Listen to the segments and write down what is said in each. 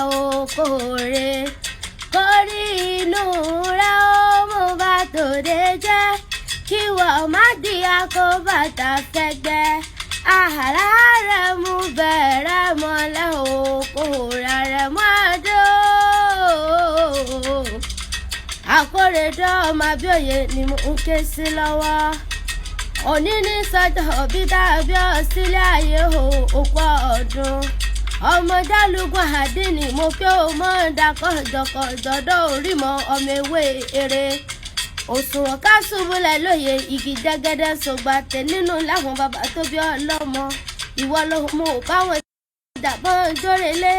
Okòrè kórí inú rẹ̀ ó mú bá tòde jẹ́, kí wọ́n má di akóbàtà fẹ́gbẹ́. Àhàrà rẹ̀ mú bẹ̀rẹ̀ mọ́lẹ̀, okòrè rẹ̀ mọ́ àdó. Àkórèdọ́ ọmọ Abíòye ni mo ń ké sí lọ́wọ́. Òní ní sọjọ́ òbí tàbí ọsílẹ̀ ayé o, òkú ọdún. Ọmọ jálùgùn àdínì, mo pé o mọ̀ ń da kọjọkọjọdọ̀ orí mọ́ ọmọ ewé eré. Òṣùwọ̀n ká ṣubúlẹ̀ lóye igi jẹ́gẹ́dẹ́ sọgbà tẹ̀ nínú láwọn bàbá tó bí ọlọ́mọ. Ìwọ ló mú báwọn ìjàbọ̀n jórelé.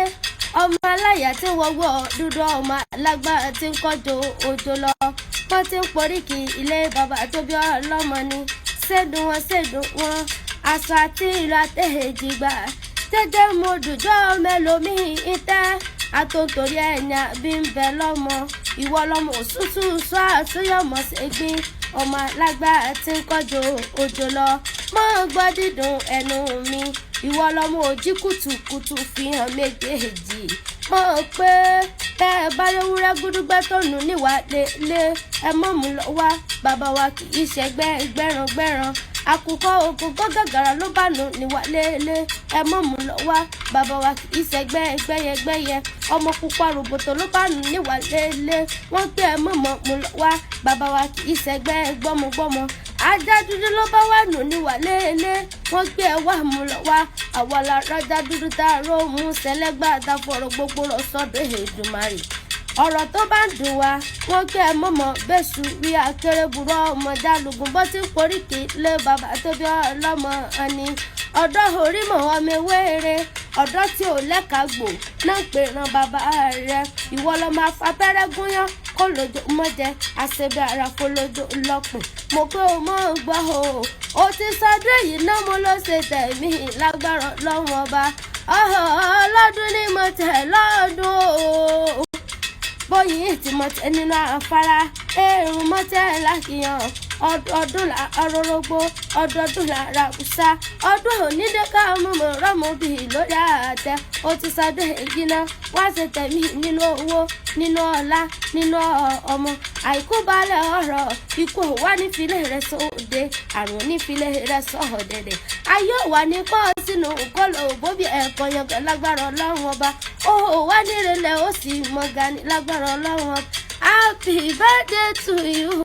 Ọmọ aláya tí ń wọ́wọ́ dúdú, ọmọ alágbára tí ń kọjọ òjò lọ. Wọ́n ti ń poríkì ilé bàbá tó bí ọlọ́mọ ni. Ṣédùn wọn, ṣédùn wọn, aṣọ àti ìlú àtẹ̀jìgbà jẹ́jẹ́ mo dùjọ́ mélòmíì ìtẹ́ àtòǹtòrí ẹ̀yà bí ń bẹ lọ́mọ. Ìwọ lọmọ òṣùṣù sọ àtúnyọmọ ṣègbín, ọmọ alágbára tí ń kọjọ òjò lọ. Mọ́ gbọ́ dídùn ẹnu mi. Ìwọ lọmọ òjì kùtùkùtù fi hàn méjèèjì. Mọ̀ pé bẹ́ẹ̀ bá léwúrẹ́ gúdúgbẹ́ tó nù níwà lélẹ̀, ẹ mọ̀ mú lọ wá. Bàbá wa kì í ṣẹgbẹ́ gbẹ̀ràngbẹ̀ràn. Àkùkọ ògùn gàgàrà ló bá nù níwà lélẹ̀, ẹ mọ̀ mú lọ wá. Bàbá wa kì í ṣẹgbẹ́ gbẹ́yẹgbẹ́yẹ. Ọmọ pupa ròbòtò ló bá nù níwà lélẹ̀, wọ́n gbé, ẹ mọ̀ mọ̀ mú lọ wá. Bàbá wa kì í ṣẹgbẹ́ gbọ́mọgbọ́mọ. Ajá dúdú ló bá wà nù níwà lélẹ̀, wọ́n gbé, ẹ wá mú lọ wá. Àwa la rájá dúdú tá a ró mú sẹlẹ́gbà tá a fọ̀rọ̀ gbogbo rọ̀ sọ́dọ̀ Èdùmàrè. Ọ̀rọ̀ tó bá ń dùn wá, wọ́n gbé, ẹ mọ̀mọ́ bẹ́sù rí akérébùrọ̀. Ọmọ jálùgùn bó ti ń poríkì lé bàbá tó bí ọlọ́mọ ẹni. Ọ̀dọ́ orímọ̀ ọmọ ewéere, ọ̀dọ́ tí ò lẹ́ka gbò náà ń pè ran bàbá rẹ̀. Ìwọ lọ máa fapẹ́rẹ́ gúnyán kó lójó mọ́jẹ àṣebí ara kó lójó lọ́pìn. Mo pé o mọ̀ ń gbọ́ o, o ti sọdún èyí náà, mo ló ṣe tẹ̀mí lágbára lọ́wọ́n ọba. Ọlọ́dún ni mo tẹ̀ lọ́dún o, bóyí tí mo tẹ nínú afárá èrùn mo tẹ lákìyàn. Ọdún là ọrọrọgbó, ọdọọdún là ràkúsá. Ọdún onídéka mọ̀mọ́ rọ́mọ bíi lórí àtẹ. Ó ti sọdún èyí náà, wá ṣe tẹ̀mí nínú owó, nínú ọlá, nínú ọmọ, àìkú balẹ̀ ọ̀rọ̀. Ikú wà nífilẹ̀ rẹ̀ sóde, àrùn nífilẹ̀ rẹ̀ sọ̀dẹ̀dẹ̀. Ayé wà ní kọ́ sínú kọ́lọ̀ òbóbi ẹ̀kọ́ yangan lágbára Ọlọ́run ọba. Ó wà nírẹ̀lẹ̀, ó sì mọ̀ gani lágbára Ọlọ́run ọba. Happy birthday to you.